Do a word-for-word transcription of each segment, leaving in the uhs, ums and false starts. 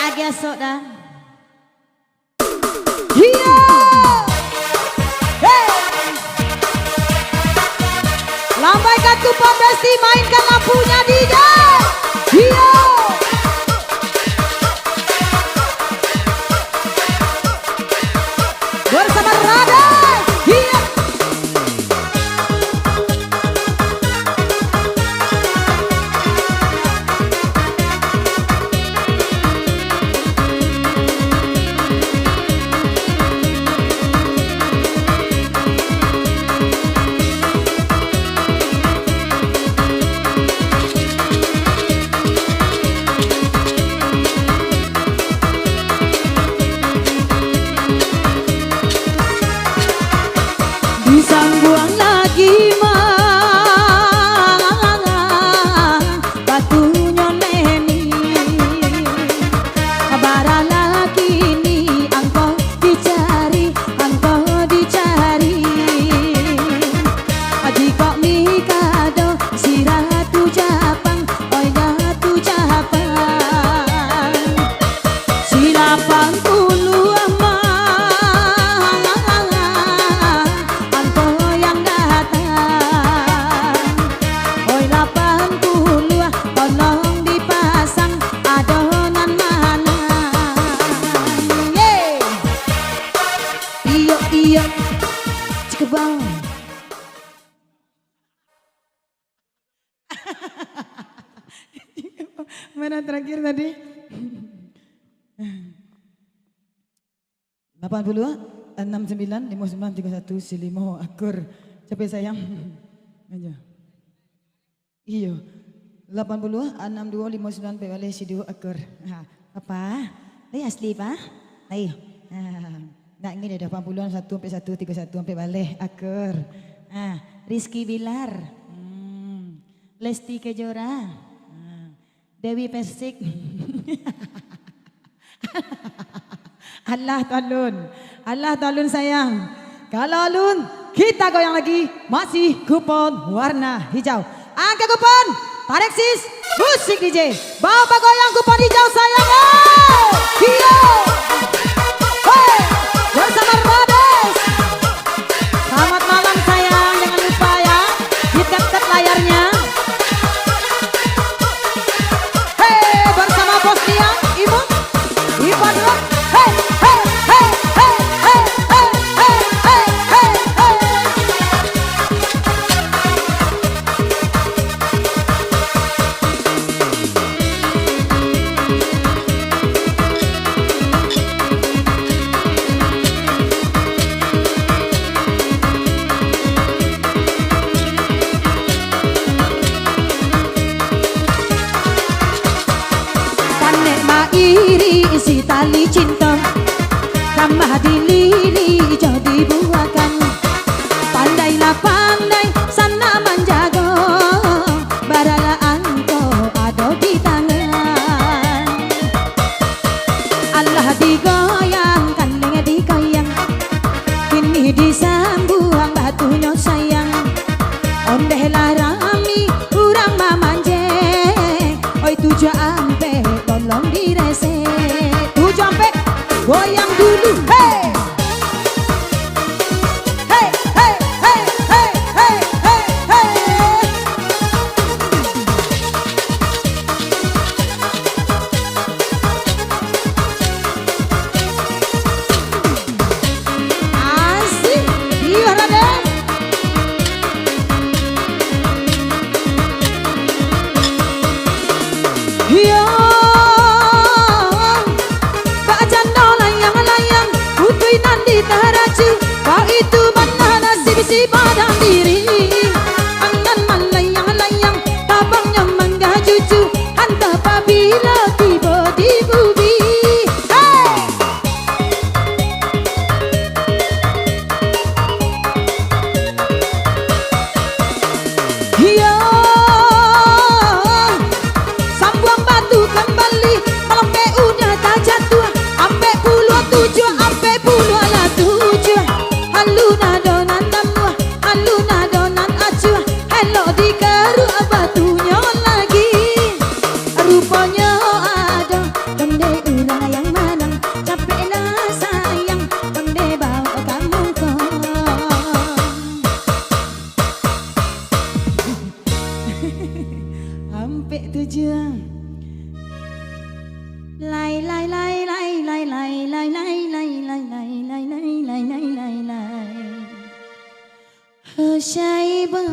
Lagi asok dah. Iyo. Hei. Lambaikan tupak besti, mainkan lampunya, D J. Iyo. Bersama Rade. Iyo. Disambuang lagi, Mang, batunyo Neni. Bara lah kini angko dicari, angko dicari. Jikok mikado, si Ratu Japang, oi Ratu Japang. Si lapan puluah mah, angko yang datang. Oi lapan puluah, tolong dipasang, ado nan manang. Yeay. Iyo, iyo. Cakep banget. Mana terakhir tadi? Lapan puluah, anam sambilan, limo sambilan, tigo satu, si limo akur. Capek sayang. Aja. Iyo. Lapan puluah, anam duo, limo sambilan, ampek baleh, si duo akur. Ha, apa? Lai asli, Pa? Lai. Ha. Nak ngini dah, lapan puluah, satu ampek satu, tigo satu, ampek baleh, akur. Ha, Rizky Bilar. Hmm. Lesti Kejora. Ha. Dewi Persik. Alah tu alun. Alah tu alun sayang. Kalau alun, kita goyang lagi. Masih kupon warna hijau. Angkat kupon. Tarik sis. Musik D J. Bawa goyang kupon hijau sayang. Hei. Iyo. Hei. Bersama Rades. Selamat malam sayang. Jangan lupa ya. Didekat layarnya. Hei, bersama Bosnia, Imam, Ivan Rock. Hei, hei, hei. Panek mairi isi tali cinto, ramah dilirik jo dibuakan. Pandailah pandai sanak manjago, baralah angko ado di tangan. Alah digoyang, kandeng dikoyang, kini disambuang batunyo sayang. Ondeh lah rami urang mamanjek, oi tujuah ampek tolong diresek. Tujuah ampek, goyang dulu, hei! Hei, hei, hei. Asik. Iyo, Raden. Iyo. Bak jando layang-layang, putuih nan ditaraju. Baitu bana nasib si Padang Diri. Angan malayang-layang, tabangnyo manggajuju. Antah pabilo tibo di bumi. Hei! Iyo, sambuang batu kambali, malam pe udah tajatuah, ampek puluah tujuah, ampek puluah lah tujuah, alun ado nan namuah, Lai, lai, lai. Husai, Bang.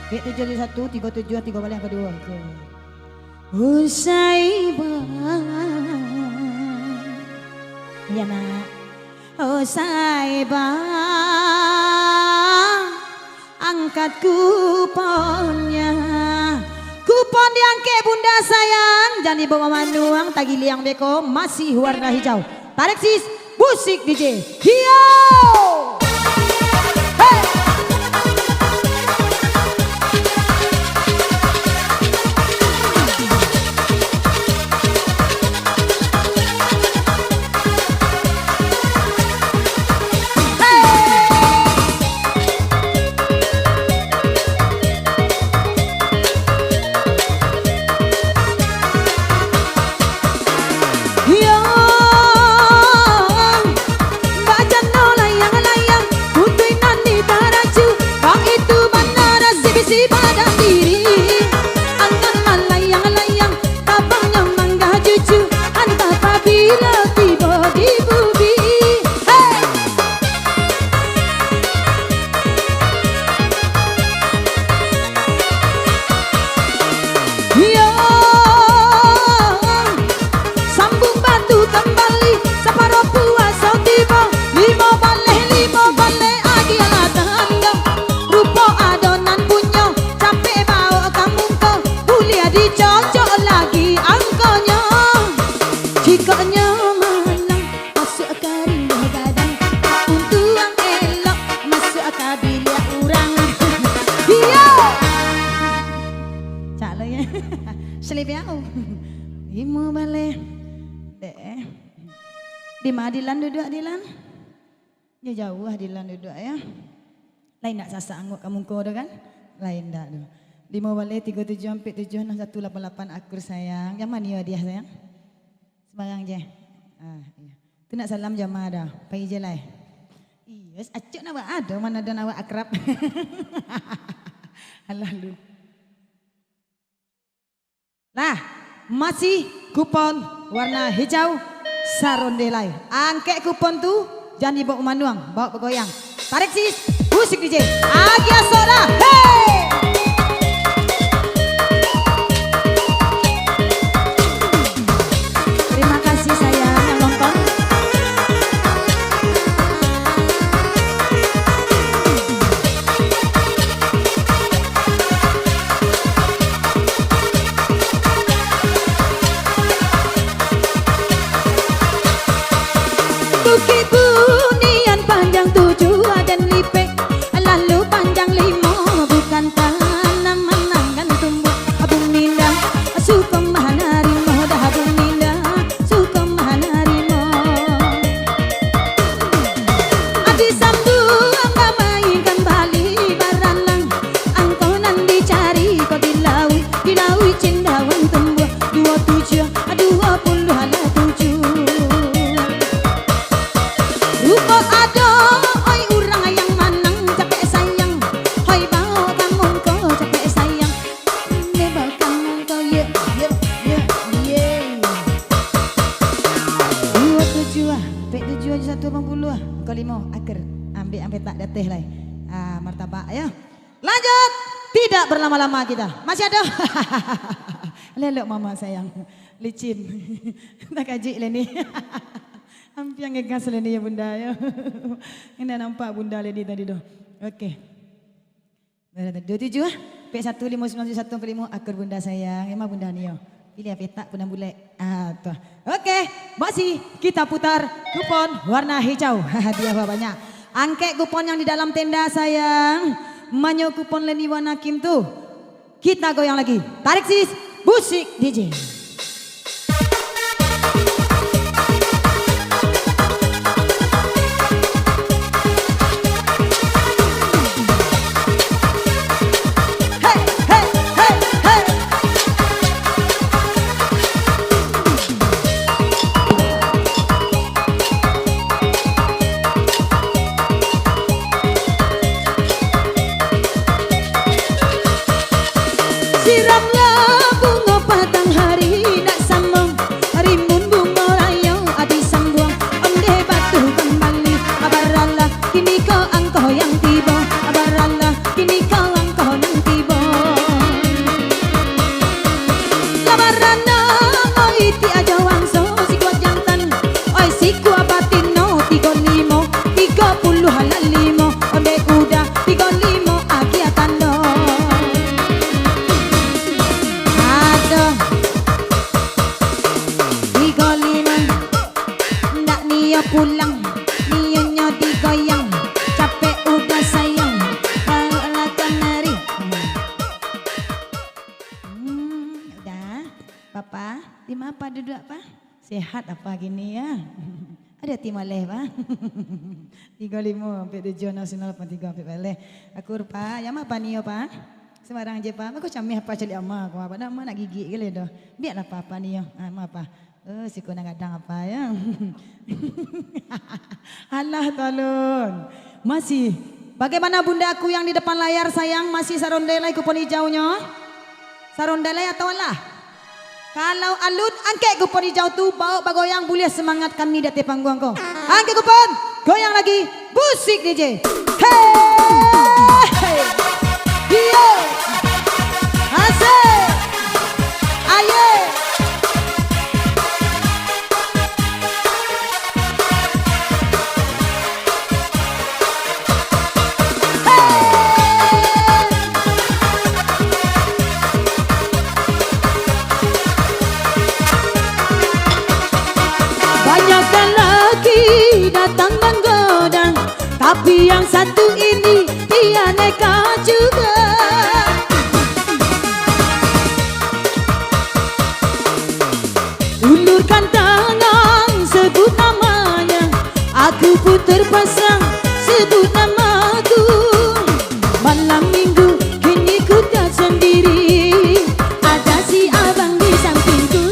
Baik, tujuah tujuah satu, tigo tujuah, tigo baleh angka duo. Husai, Bang. Iya, nak. Husai, Bang. Angkat kuponnya. Kupon diangkek, Bunda sayang. Jan dibaok mamanuang, tagiliang beko, masih warna hijau. Tarik, sis. Musik D J. Hiyo! Hei! Yo, bajano layang-layang, putuih nan ditaraju, baitu bana nasib si badan diri. Angan malayang-layang, tabangnyo manggah juju, antah pabilo tibo di bumi. Hei! Iyo, sambuang batu kambali, saparo puaso tibo, limo baleh, limo baleh agiah lah tanggang. Rupo ado nan punyo, capek baok ka muko, buliah dicocok lagi angkonyo. Jikok nyo manang, masuak ka rimbo gadang, untuang elok, masuak ka biliak urang. Iyo. Cak lo yo. Salipiau. Limo baleh. Dek. Di ma Dilan duduak, Dilan? Yo, jauah Dilan duduak, yo. Lai ndak sasak angok ka muko tu, kan? Lai ndak tu. Limo baleh, tigo tujuah, ampek tujuah, anam satu lapan lapan, akur sayang. Nan ma nio hadiah, sayang? Sumbarang je. Ah, iyo. Tu nak salam jamaah dah. Pai je lai. Iyo, acok nak buat ado, mano ado nak buat akrab. Alah lu. Lah, masih kupon warna hijau, sarondeh lai. Angkek kupon tu, jan dibaok mamanuang, baok bagoyang. Tarik, sis, musik D J. Agiah suara. Hei! Terima kasih, sayang, yang nonton. Bukik Bunian panjang tujuah den lipek, lalu panjang limo, bukan tanaman nan tumbuah. Bumi indah, suko manarimo, dah bumi indah, suko manarimo. Adi sambuang bamain kambali baralang, angkau nan dicari ko di lauik, di lauik cindauan tumbuah, duo tujuah, duo puluah alah tujuah. Rupo ado, oi, urang yang manang capek sayang, hoi, baok ka muko capek sayang. Duo tujuah, pek tujuah jo satu lapan puluah, angko limo, akhir. Ambek, ambek tak dateh lai. Ah, martabak, yo. Lanjut. Tidak berlama-lama kita. Masih ado. Lelok mama sayang. Licin. Takajik lai ni. Ampiang ngegas lai ni yo, Bunda, yo. Indak nampak Bunda lai ni tadi tu. Oke. Duo tujuah, pek satu limo sambilan tujuah satu angko limo, akur Bunda sayang. Emang Bunda ni yo. Pilih petak punang bulek. Ah, tuh. Oke, masih kita putar kupon warna hijau. Hadiah banyak. Angkek kupon yang di dalam tenda, sayang. Manyo kupon lai ni warna kim tu. Kita goyang lagi. Tarik, sis. Musik D J. Siramlah bungo Papa, di ma Apa duduak, Pa? Sehat Apa kini, ya? Ado ti maleh, Pa? Tigo limo ampek tujuah, nol sembilan lapan tigo ampek baleh. Akur, Pa, ya ma Apa nio, Pa? Sembarang je, Pa. Mako cameh Apa caliak Ama ko, Apa nak, Ama nak gigik gale doh. Biaklah, Pa, Apa nio. Ah, ma Apa? Oh, siko nan gadang Apa, ya? Alah, tolong. Masih. Bagaimana bundaku yang di depan layar, sayang? Masih sarondai lai kupon ijaunyo? Sarondai lai atau alah? Kalau alun, angkek kupon ijau tu, baok bagoyang, buliah semangat kami di ateh pangguang ko. Angkek kupon, goyang lagi, musik D J. Hei! Iyo! Asik! Aye! Banyak lelaki datang menggoda, tapi yang satu ini dia neka juga. Ulurkan tangan, sebut namanya, aku pun terpaksa sebut namaku. Malam minggu kini ku tak sendiri, ada si abang di sampingku.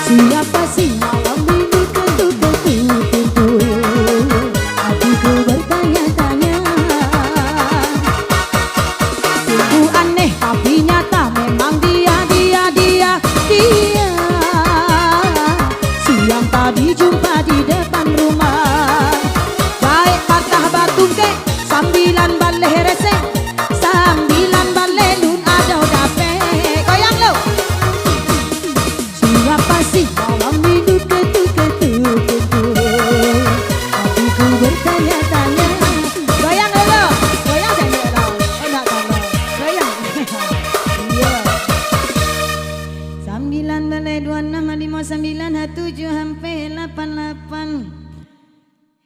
Siapa sih malam minggu ketuk-ketuk pintu? Hatiku bertanya-tanya. Sungguh aneh tapi nyata, memang dia, dia, dia, dia. Siang tadi jumpa di depan rumah. Baik patah batungkek, sambilan baleh resek, sambilan baleh lun ado dapek. Goyang lo. Siapa sih malam minggu ketuk-ketuk pintu? Hatiku bertanya-tanya. Goyang dulu, goyang sajo lah. Eh, nak tambah. Goyang. Iya. Sambilan baleh, duo anam, limo sambilan, ha tujuah ampek lapan lapan.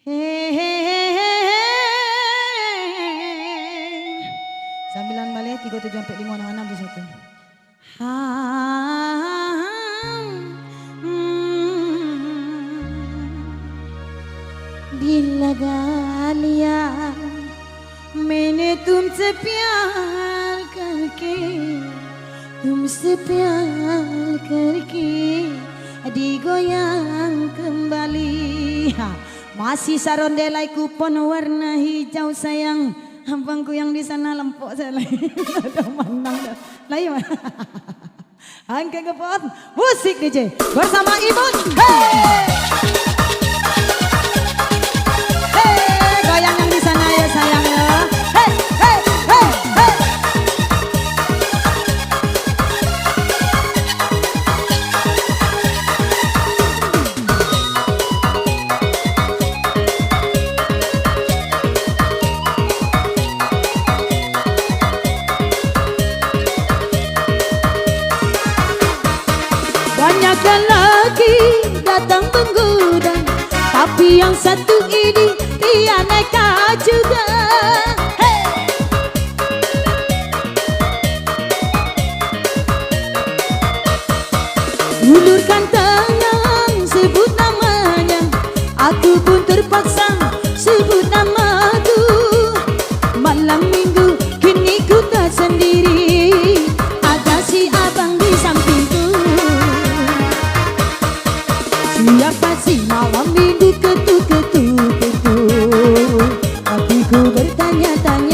Hehehe. Sambilan baleh, tigo tujuah ampek limo, anam anam tujuah satu. Ha, hmm. Bila galian maine tum sepial karke, tum sepial karke, digoyang kembali. Ha, masih sarondai lai kupon warna hijau, sayang. Abangku yang di sana lempok sajo lai. Ado manang dah. Lai, Ma. Angkek kupon, musik D J bersama Imun. Hei! Hei, goyang yang di sana ya, sayang ya. Hei, hei, hei, hei. Banyak lelaki datang menggoda, tapi yang satu ini dia neka juga. Hei! Ulurkan tangan, sebut namanya, aku pun terpaksa sebut namaku. Malam minggu kini ku tak sendiri, ada si abang di sampingku. Siapa sih malam minggu ketuk-ketuk pintu? Hatiku bertanya-tanya.